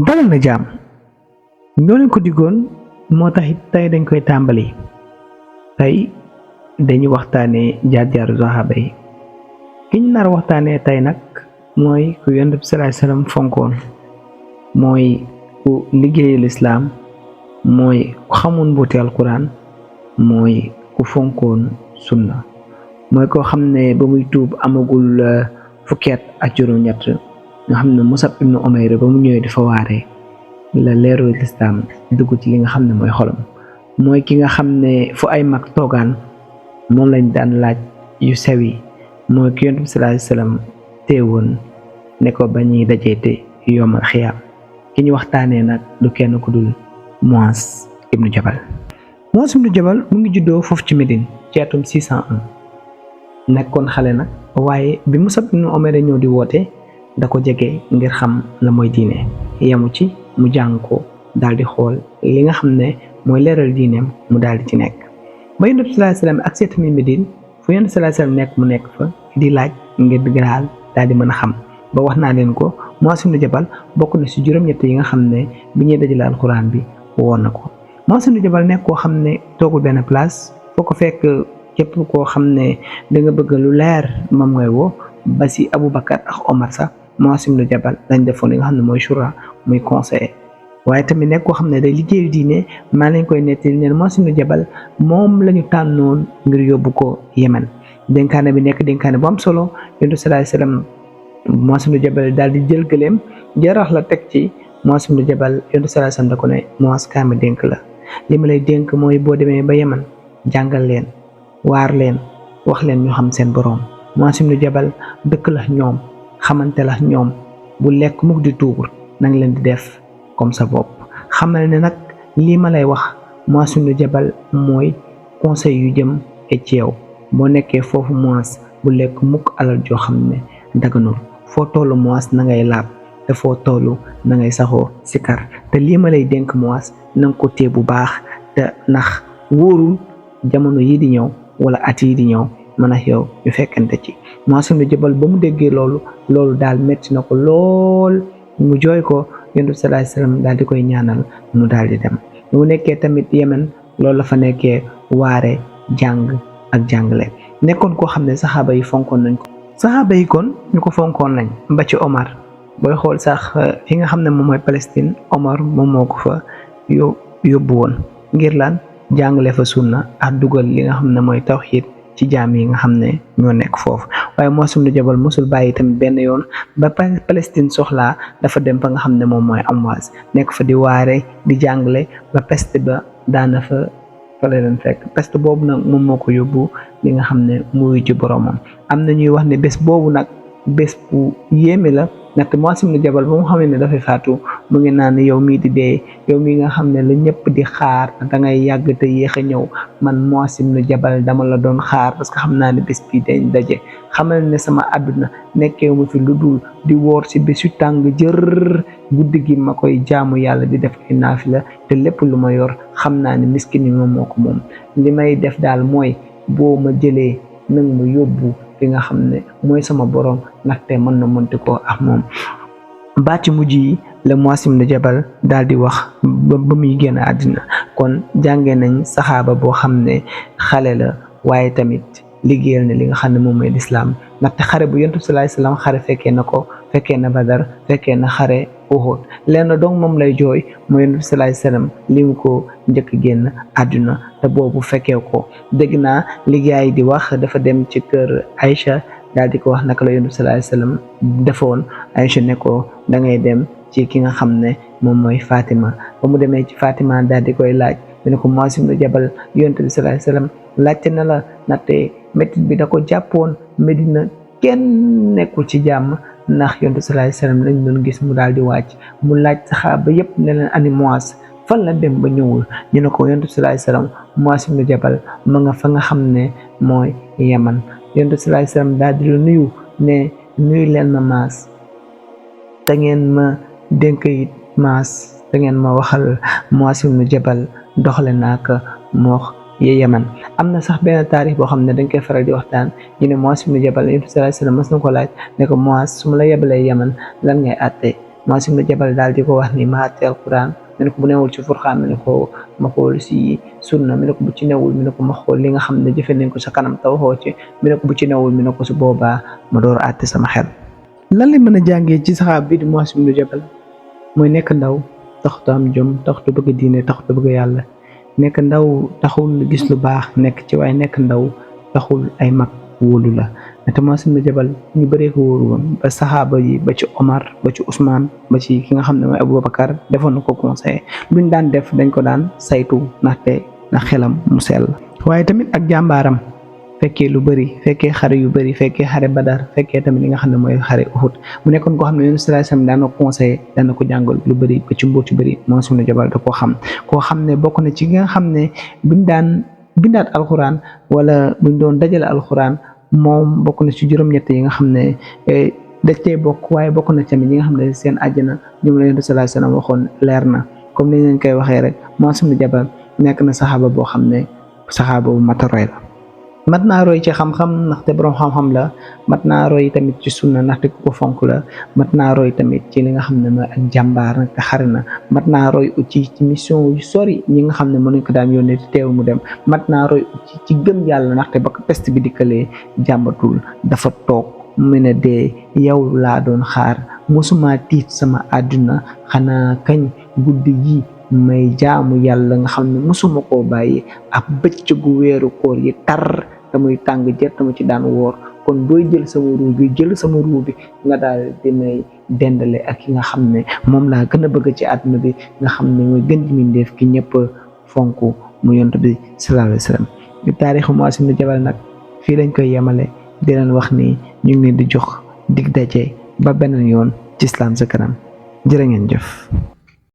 dalal na jaam ñoo leen ko diggoon moo tax it tey dañ koy tàmbali tey dañuy waxtaanee jaar-jaaru saxaaba yi ki ñu nar waxtaanee tey nag mooy ku Yonent bi sallallahu alayhi wasallam fonkoon mooy ku liggéeyal islaam mooy ku xamoon mbuuti alquran mooy ku fonkoon sunna mooy koo xam ne ba muy tuub amagul fukki at ak juróom-ñett nga xam ne Musab ibnu Umayr ba mu ñëwee dafa waaree la leeru lislaam dugg ci li nga xam ne mooy xolam mooy ki nga xam ne fu ay mag toogaan moom lañ daan laaj yu sew yi mooy ki Yonent bi sallallahu alayhi wasallam teewoon ne ko ba ñuy dajeete yomal xiyaam ki ñu waxtaanee nag du kenn ku dul Muaz ibnu Jabal. Muaz ibnu Jabal mu ngi juddoo foofu ci Médine ci atum 601 nekkoon xale nag waaye bi Musab ibnu Umayr ñëw di woote da ko jege ngir xam la mooy diine yemu ci mu jàng ko daal di xool li nga xam ne mooy leeral diineem mu daal di ci nekk ba Yonent bi sallallahu alayhi wasallam ak seet mi Médine fu Yonent bi sallallahu alayhi wasallam nekk mu nekk fa di laaj ngir digaraal daal di mën a xam ba wax naa leen ko Muaz ibnu Jabal bokk na ci juróom-ñett yi nga xam ne bi ñuy dajale alquran bi woon na ko Muaz ibnu Jabal nekk koo xam ne toogul benn place foo ko fekk képp koo xam ne da nga bëgg lu leer moom ngay woo ba ci Aboubacar ak Omar sax Muaz ibnu Jabal lañ defoon li nga xam ne mooy shura muy conseiller waaye tamit nekk koo xam ne day liggéeyu diine maa lañ koy nettali ne Muaz ibnu Jabal moom la ñu tànnoon ngir yóbbu ko Yemen dénkaane bi nekk dénkaane bu am solo Yonent bi sallallahu alayhi wasallam Muaz ibnu Jabal daal di jël gëléem jarax la teg ci Muaz ibnu Jabal Yonent bi sallallahu alayhi wasallam da ko ne Muaz kaama dénk la li ma lay dénk mooy boo demee ba Yemen jàngal leen waar leen wax leen ñu xam seen boroom Muaz ibnu Jabal dëkk la ñoom xamante la ñoom bu lekk mukk di tuur nang leen di def comme sa bopp xamal ne nag lii ma lay wax Muaz ibnu Jabal mooy conseil yu jëm ci yow boo nekkee foofu Muaz bu lekk mukk alal joo xam ne daganul foo tollu Muaz na ngay laab te foo tollu na ngay saxoo sikar te lii ma lay dénk Muaz nanga ko téye bu baax te ndax wóorul jamono yi di ñëw wala at yi di ñëw man ak yow ñu fekkante ci Muaz ibnu Jabal ba mu déggee loolu daal metti na ko lool mu jooy ko Yonent bi sallallahu alayhi wasallam daal di koy ñaanal mu daal di dem mu nekkee tamit Yemen loolu la fa nekkee waare jàng ak jàngale nekkoon koo xam ne saxaaba yi fonkoon nañ ko saxaaba yi kon ñu ko fonkoon nañ ba ci Omar booy xool sax fi nga xam ne moom mooy Palestine Omar moom moo ko fa yóbbu woon ngir lan jàngale fa sunna ak dugal li nga xam ne mooy tawxiid ci jaam yi nga xam ne ñoo nekk foofu waaye Muaz ibnu Jabal mosul bàyyi tamit benn yoon ba Palestine soxlaa dafa dem fa nga xam ne moom mooy Amwaas nekk fa di waare di jàngale ba peste ba daana fa leen fekk peste boobu nag moom moo ko yóbbu li nga xam ne muy ci boromam am na ñuy wax ne bés boobu nag bés bu yéeme la ndaxte Muaz ibnu Jabal ba mu xam ne dafay faatu mu ngi naan yow mii di dee yow mii nga xam ne la ñëpp di xaar da ngay yàgg te yéex a ñëw man Muaz ibnu Jabal dama la doon xaar parce que xam naa ne bés bii dañ daje xamal ne sama àdduna nekkee ma fi lu dul di woor ci bés yu tàng jër guddi gi ma koy jaamu yàlla di def ay naafila te lépp lu ma yor xam naa ne miskin yi moom moo ko moom li may def daal mooy boo ma jëlee nag ma yóbbu fi nga xam ne mooy sama borom ndaxte mën na mënti koo ak moom baati mujj yi la Muaz ibnu Jabal daal di wax ba muy génn àddina kon jàngee nañ saxaaba boo xam ne xale la waaye tamit liggéeyal na li nga xam ne moom mooy lislaam ndaxte xare bu Yonent bi sallallahu alayhi wasallam xare fekkee na ko fekkee na Badar fekkee na xare Uhud lenn donc moom lay jooy mooy Yonent bi sallallahu alayhi wasallam li mu ko njëkk génn àdduna te boobu fekkee ko dégg naa liggéey di wax dafa dem ci kër Aïcha daal di ko wax naka la Yonent bi sallallahu alayhi wasallam defoon Aïcha ne ko da ngay dem ci ki nga xam ne moom mooy Fatima ba mu demee ci Fatima daal di koy laaj ne ko Muaz ibnu Jabal Yonent bi sallallahu alayhi wasallam laajte na la ndaxte métit bi da ko jàppoon Medina kenn nekkul ci jàmm ndax Yonent bi sallallahu alayhi wasallam lañ doon gis mu daal di wàcc mu laaj saxaaba yépp ne leen ani Muaz fan la dem ba ñëwul ñu ne ko Yonent bi sallallahu alayhi wasallam Muaz ibnu Jabal ma nga fa nga xam ne mooy Yaman Yonent bi sallallahu alayhi wasallam daal di la nuyu ne nuyu leen ma Maas te ngeen ma dénk it Maas te ngeen ma waxal Muaz ibnu Jabal doxale naak moox ye Yaman am na sax benn taarix boo xam ne dañ koy faral di waxtaan ñu ne Muaz ibnu Jabal Yonent bi sallallahu alayhi wasallam mas na ko laaj ne ko Muaz su ma la yebalee Yaman lan ngay àtte Muaz ibn Jabal daal di ko wax ni ma àtte alquran mu ne ko bu newul ci furqaan mu ne ko ma xool si sunna mu ne ko bu ci newul mu ne ko ma xool li nga xam ne jëfe nañ ko sa kanam taw xoo ci mu ne ko bu ci newul mu ne ko su boobaa ma door àtte sama xel. lan la mën a jàngee ci saxaab bi di Muaz ibn Jabal mooy nekk ndaw taxut am jom taxut bëgg diine taxut bëgg yàlla nekk ndaw taxul gis lu baax nekk ci waaye nekk ndaw taxul ay mag wóolu la te Muaz ibn Jabal ñu bëree ko wóoru woon ba saxaaba yi ba ci Omar ba ci Ousmane ba ci ki nga xam ne mooy Aboubacar defoon na ko conseil luñ daan def dañ ko daan saytu ndaxte na xelam mu sell waaye tamit ak jàmbaaram fekkee lu bëri fekkee xare yu bëri fekkee xare Badar fekkee tamit li nga xam ne mooy xare Uhud mu nekkoon koo xam ne Yonent sallallahu alayhi wasallam daan na conseillé daan na ko jàngal lu bëri ba ci mbóot yu bëri Muaz ibn Jabal da koo xam ne bokk na ci nga xam ne buñ daan bindaat alxuraan wala buñ doon dajale alxuraan moom bokk na ci juróom-ñett yi nga xam ne da cee bokk waaye bokk na tamit ñi nga xam ne seen àjjana ñoom la Yonent sallallahu alayhi wasallam waxoon leer na comme ni leen koy waxee rek Muaz ibn Jabal nekk na saxaaba boo xam ne saxaaba bu mat a roy la. mat naa roy ci xam-xam ndaxte borom xam-xam la mat naa roy tamit ci sunna ndaxte ku ko fonk la mat naa roy tamit ci li nga xam ne mooy ak jàmbaar nag te xare na mat naa roy ci mission yu sori ñi nga xam ne mënuñ ko daan yónnee teew mu dem mat naa roy ci gëm yàlla ndaxte ba ko peste bi dikkalee jàmbatul dafa toog mu ne dee yow laa doon xaar mosuma tiit sama àdduna xanaa kañ guddi gi may jaamu yàlla nga xam ne mosuma koo bàyyi ak bëccëgu weeru koor yi tar te muy tàng jër te mu ci daan woor kon booy jël sama ruu bi jël sama ruu bi nga daal di may dendale ak ki nga xam ne moom laa gën a bëgg ci àdduna bi nga xam ne mooy gën di mindeef ki ñëpp fonk mu Yonent bi sallallahu alayhi wasallam taarixu Muaz ibn Jabal nag fii lañ koy yemale di leen wax ni ñu ngi leen di jox dig daje ba beneen yoon ci Islam Ca Kanam jërë ngeen jëf.